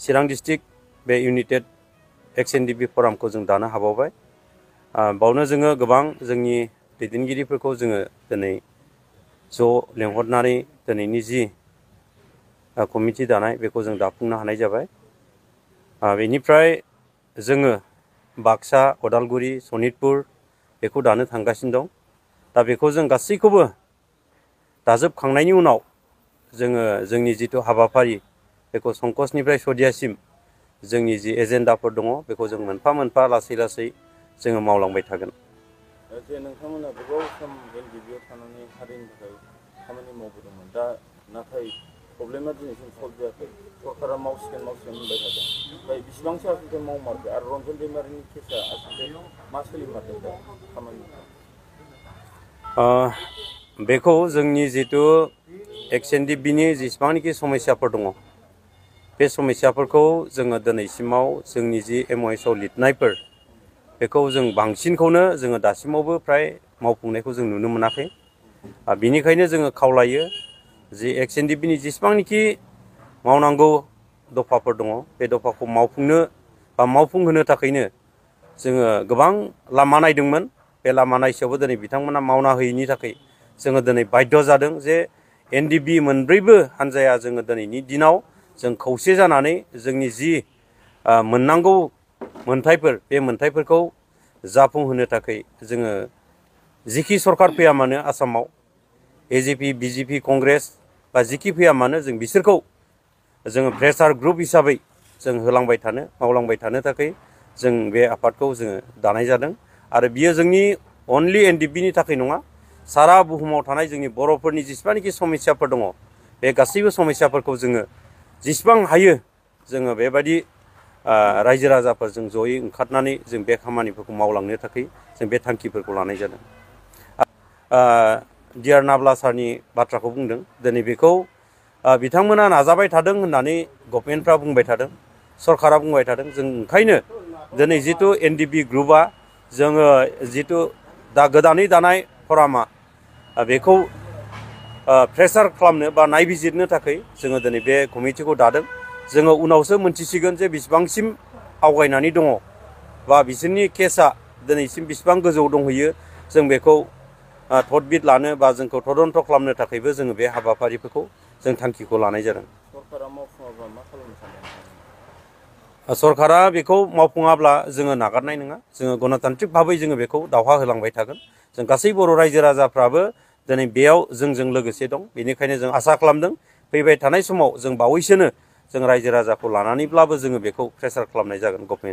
चिरां district बे United एक्स NDFB फरामखौ जों दानो हाबावबाय। बावनो जोङो गोबां जोंनि दैदेनगिरिफोरखौ जोङो दिनै ज' लेंहरनानै दिनैनि जि कमिटि दानाय बेखौ जों दाफुंनो हानाय जाबाय। बेनिफ्राय जोङो बाक्सा, उदालगुरि, सनितपुर बेखौ दानो थांगासिनो दं। दा बेखौ जों गासैखौबो दाजोबखांनायनि उनाव जोङो जोंनि जिथु हाबाफारि बेखौ संकसनिफ्राय सदियासिम जोंनि जि एजेन्डाफोर दङ बेखौ जों मोनफा मोनफा लासै लासै जोङो मावलांबाय थागोन। जे नोंथांमोना गोबाव सम एनडिएफबिआव थानानै हारिनि थाखाय खामानि मावबोदोंमोन, दा नाथाय प्रब्लेमा दिनैसिम सल्भ जायाखै। सरकारा मावसिगोन होनबाय थादों। ओमफ्राय बेसिबांसो आसलथे मावमारखो आरो रन्जन दैमारिनि केसा आसलथे मा सोलिमारदों दा खामानि? बेखौ जोंनि जितु एक्स एनडीएफबिनि जेसेबांनाखि समस्याफोर दङ बे समस्याफोरखौ जोङो दिनैसिमाव जोंनि जि एमअएसआव लिरनायफोर बेखौ जों बांसिनखौनो जोङो दासिमावबो फ्राय मावफुंनायखौ जों नुनो मोनाखै। बिनिखायनो जोङो खावलायो जि एक्स एनडीएफबिनि जेसेबांनाखि मावनांगौ दफाफोर दङ बे दफाखौ मावफुंनो बा मावफुंहोनो थाखायनो जोङो गोबां लामा नायदोंमोन। बे लामा नायसेयावबो दिनै बिथांमोना मावना होयैनि थाखाय जोङो दिनै बाध्य जादों जे एनडीएफबी मोनब्रैबो हान्जाया जोङो दिनैनि दिनाव जों खौसे जानानै जोंनि जि मोननांगौ मोनथायफोर बे मोनथायफोरखौ जाफुंहोनो थाखाय जोङो जिखि सरकार फैया मानो आसामाव एजेपि, बिजेपि, कंग्रेस बा जिखि फैया मानो जों बिसोरखौ जोङो प्रेसार ग्रुप हिसाबै जों होलांबाय थानो मावलांबाय थानो थाखाय जों बे आफादखौ जोङो दानाय जादों। आरो बियो जोंनि अनलि एनडीएफबिनि थाखाय नङा, सारा बुहुमाव थानाय जोंनि बर'फोरनि जेसेबांनाखि समस्याफोर दङ बे गासैबो समस्याफोरखौ जोङो जेसेबां हायो जोङो बेबायदि रायजो राजाफोरजों जयै ओंखारनानै जों बे खामानिफोरखौ मावलांनो थाखाय जों बे थांखिफोरखौ लानाय जादों। डिआर नाब्ला सारनि बाथ्राखौ बुंदों। दिनै बेखौ बिथांमोना नाजाबाय थादों होननानै गभर्नमेन्टफ्रा बुंबाय थादों, सरकारा बुंबाय थादों। जों ओंखायनो दिनै जितु एनडीएफबी ग्रुपआ जोङो जितु दा गोदानै दानाय फरामा बेखौ प्रेसार खालामनो बा नायबिजिरनो थाखाय जोङो दिनै बे कमिटिखौ दादों। जोङो उनावसो मोनथिसिगोन जे बेसेबांसिम आवगायनानै दङ बा बिसोरनि केसा दिनैसिम बेसेबां गोजौ दंहैयो। जों बेखौ तदबिर लानो बा जोंखौ तदन्त खालामनो थाखायबो जोङो बे हाबाफारिफोरखौ जों थांखिखौ लानाय जादों। सरकारा मावफुङाब्ला मा खालामनो सानदों? सरकारा बेखौ मावफुङाब्ला जोङो नागारनाय नङा। जोङो गणतान्त्रिक भाबै जोङो बेखौ दावहा होलांबाय थागोन। जों गासै बर' रायजो राजाफ्राबो दिनै बेयाव जोंजों लोगोसे दं। बेनिखायनो जों आसा खालामदों फैबाय थानाय समाव जों बावैसोनो जों रायजो राजाखौ लानानैब्लाबो जोङो बेखौ प्रेसार खालामनाय जागोन गभर्नमेन्ट।